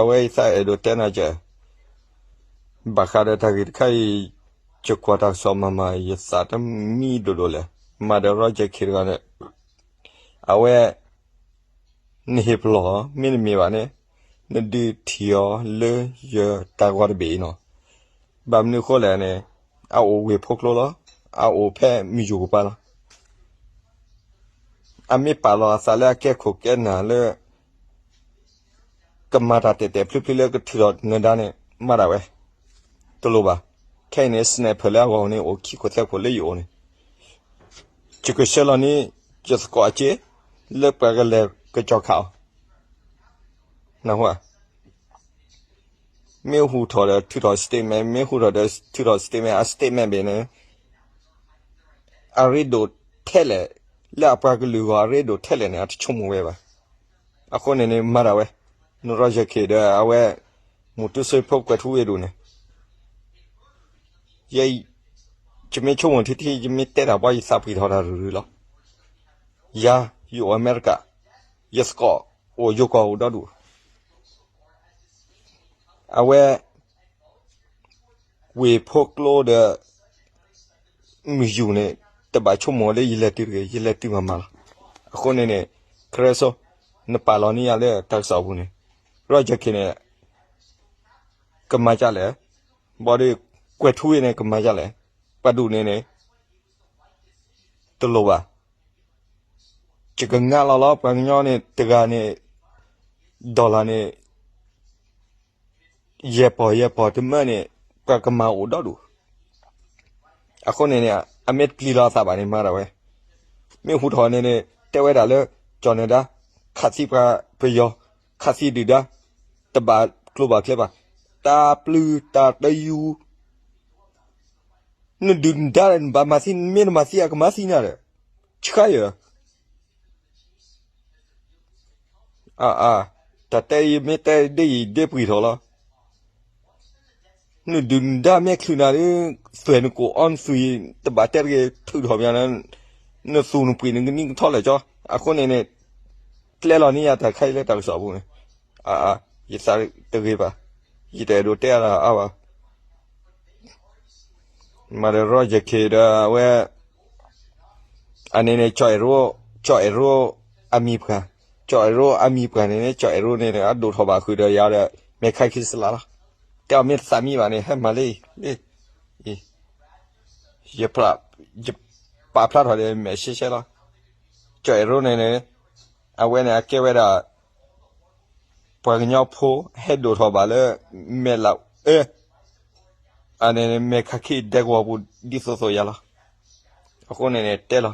အဝဲယသးအဲၣ်ဒိးတဲနၤကဲ, ဘၣ်ဃးဒီးတၢ်ဂ့ၢ်တခါအံၤ, ယကွၢ်တၢ်ကစီၣ်မၤမၤ ယသးတမံဒိၣ်ဒိၣ်လဲၣ်, မၤဒီး Roger Kay တဂၤန့ၣ်, အဝဲ နဟ့ၣ်ပလီၢ် မ့တမ့ၢ်ဘၣ်န့ၣ်, နဒုးထံၣ်အီၤလၢယတၢ်ဂီၤတဘ့ၣ်အံၤနီၤ. ဘၣ်မနုၤအဃိလဲၣ်န့ၣ်, အအိၣ်ဝ့ၢ်ဖိကျိလီၤ, အအိၣ်ဖဲမုၢ်ယူၢ်ကပၤလီၤ. အမ့ၢ်ပာ်လီၤအသးလၢအကဲခိၣ်ကဲနၢ်လၢ ကမၤတၢ်တဲာ်တဲာ်ဖျုးဖျုးလၢကထုးထီၣ်နၢၤဒါန့ၣ် မၤဒၣ်ဝဲ, တလိၣ်ဘၣ်. ခဲအံၤန့ၣ် sniper လၢအဂီၢ်န့ၣ် အိၣ်ခံခိၣ်သၢခိၣ်လၢယအိၣ်န့ၣ်, ယကဆှၢလီၤန့ၣ် ယသကိးအစ့ လၢပှၤကလဲၤကစီၤခးအီၤ, နၢ်ဟူဧါ. မ့ၢ်ဟူးထီၣ်ဒီးထုးထီၣ် statement, မ့ၢ်ဟူးထီၣ်ဒီးထုးထီၣ် statement, အ statement ဘၣ်န့ၣ် အရ့ဒိၣ်ထဲလဲၣ်, လၢအပှၤကလုာ်အဂီၢ်အရ့ဒိၣ်ထဲလဲၣ်န့ၣ် အတဆိကမိၣ်ဝဲဘၣ်. အဃိန့ၣ်န့ၣ် မၤဒၣ်ဝဲ, န Roger Kay ဒီးအဝဲ မူတူစ့ဖိကွဲးထူဝ့ၢ်ဒိၣ်န့ၣ်, ယ ယမ့ၢ်ဆိကမိၣ်ထံထံ ယမ့ၢ်တဲတၢ်ဘီ ယသးပှ့ၤထီၣ်တၢ်ရုၢ်ရုၢ်လီၤ. ယၤ ယအိၣ်အမဲရကၤ, ယသကိးအိၣ်ယိၤကီၢ်အိၣ်ဒီဒူၣ်, အဝဲ ဝ့ၢ်ဖိကျိဒီး မုၢ်ယူၢ်န့ၣ် တဘၣ်ဆိကမိၣ်လၢယလဲၤတုၤတဂ့ၤ, ယလဲၤတုၤမၤမၤလီၤ. အဃိန့ၣ်န့ၣ် ခရၢစိ နပာ်လီၤန့ၢ်ယၤလၢတၢ်ကစီၣ်အပူၤန့ၣ်, Roger Kay န့ၣ် ကမၤဒ်လဲၣ်, ဘၣ်ဒီး ကွဲးထူဝ့ၢ်န့ၣ် ကမၤဒ်လဲၣ်, ပှၤဒိၣ်န့ၣ်န့ၣ် တလိၣ်ဘၣ်. ယကငါလီၤလီၤ ပှၤကညီန့ၣ် တဂၤန့ၣ် dollar န့ၣ် ယဲၢ်ပီၢ်ယဲၢ်ပီၢ်တမၢန့ၣ် ပှၤကမၤအိၣ်ဒီဒူၣ်. အဃိန့ၣ်န့ၣ် အမ့ၢ်တပျံၤလီၤအသးဘၣ်န့ၣ် မၤဒၣ်ဝဲ, မ့ၢ်ဟူးထီၣ်န့ၣ်န့ၣ် တဲဝဲဒၣ်လၢ ကၠီၣ်နၢၤဒါ ခးသံပှၤပယီၤ, ခးသံဒုၣ်ဒါ, တဘၣ်ကျိၤဘၣ်ကျဲဘၣ်, တၢ်ပျုၤတၢ်တယူၤ နဒုၣ်နဒါဒီး နဘၣ်မၤသံ, နမ့ၢ်တမၤသံ အကမၤသံနၤဒီး ဆှါယၢၢ်. အါအါ, တၢ်တဲအံၤမ့ၢ်တဲဒ်အံၤ ဒ့ပှံာ်ထီၣ်လီၤ. နဒုၣ်နဒါမ့ၢ်ချုးနၤဒီး သွဲၣ်နကိာ်အီနသွံၣ် တဘၣ်တဲတဂ့ၤ ထုးထီၣ်မးန့ၣ် နသူၣ်နပှ့ၤနကနံၣ်ကထီၣ်လဲၣ်ကၠီ. အဃိန့ၣ်န့ၣ် ကျဲလီၤန့ၢ်ယၤတၢ်ခါအံၤလၢတၢ်ကစီၣ်အပူၤန့ၣ်, အါအါ, ယသးတဂ့ၤဘၣ်, ယတအဲၣ်ဒိးတဲအါဘၣ်. မၤဒီး Roger Kay ဒီးအဝဲ အန့ၣ်န့ၣ် ကၠီၣ်အဲၣ်ရိ, ကၠီၣ်အဲၣ်ရိအမံၤပှၢ်, ကၠီၣ်အဲၣ်ရိအမံၤပှၢ်န့ၣ်န့ၣ် ကၠီၣ်အဲၣ်ရိန့ၣ်န့ၣ် အဒိၣ်ထီၣ်ဘၣ်ဃုာ်ဒီးယၤဒီး မဲၢ်ခးခံစလးလီၤ. တဲအီၤမ့ၢ်တသးမံဘၣ်န့ၣ် ဟဲမၤလၢအံၤ, လၢအံၤ, ယပာ်ဖျါထီၣ်ဒီးမဲာ်ရှဲရှဲလီၤ. ကၠီၣ်အဲၣ်ရိန့ၣ်န့ၣ် အဝဲန့ၣ်အကဲဝဲဒၣ် ပှၤကညီဖိဟဲဒိၣ်ထီၣ်ဘၣ်လၢ မဲၢ်လးအၢ, အန့ၣ်န့ၣ် မဲၢ်ခးခံဒဲကဝီၤပူၤဒ်သိးသိးယၤလီၤ. အဃိန့ၣ်န့ၣ်တဲလီၤ.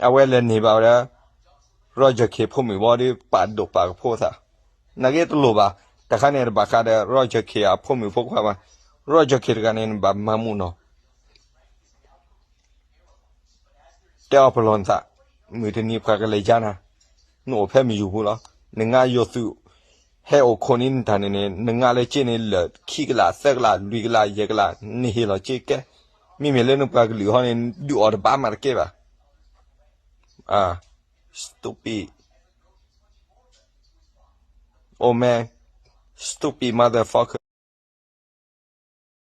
အဝဲလဲၤန့ၢ်ဘၣ်ဝဲဒၣ် Roger Kay ဖိမုၣ်ဘီဒီး ပာ်ဒိၣ်ပာ်ကဖိသး, နာ်က့တလိၣ်ဘၣ်. တခါန့ၣ်တဘၣ်ဃးဒီး Roger Kay အဖိမုၣ်ဖိခွါဘၣ်. Roger Kay တဂၤန့ၣ် နဘၣ်မၤမူနီၤ တဲအီၤပလီၢ်နသး, မုၢ်တနံၤပှၤကလဲၤယါနၤ, နအိၣ်ဖဲမုၢ်ယူၢ်ပူၤလီၤ. နငါယိာ်သုး ဟဲအိၣ်ခိးန့ၢ်နတၢ်န့ၣ်န့ၣ် နငါလၢက့န့ၣ် လၢာ်ခံကလး သၢကလး လွံၢ်ကလး ယဲၢ်ကလး နဟ့ၣ်လီၤက့ကဲ. မ့မ့ၢ်လၢနပှၤကလုာ်ဟီန့ၣ် ဒုးအီၤတဘၣ်မးတကဲဘၣ်. အ stupid, old man, stupid motherfucker.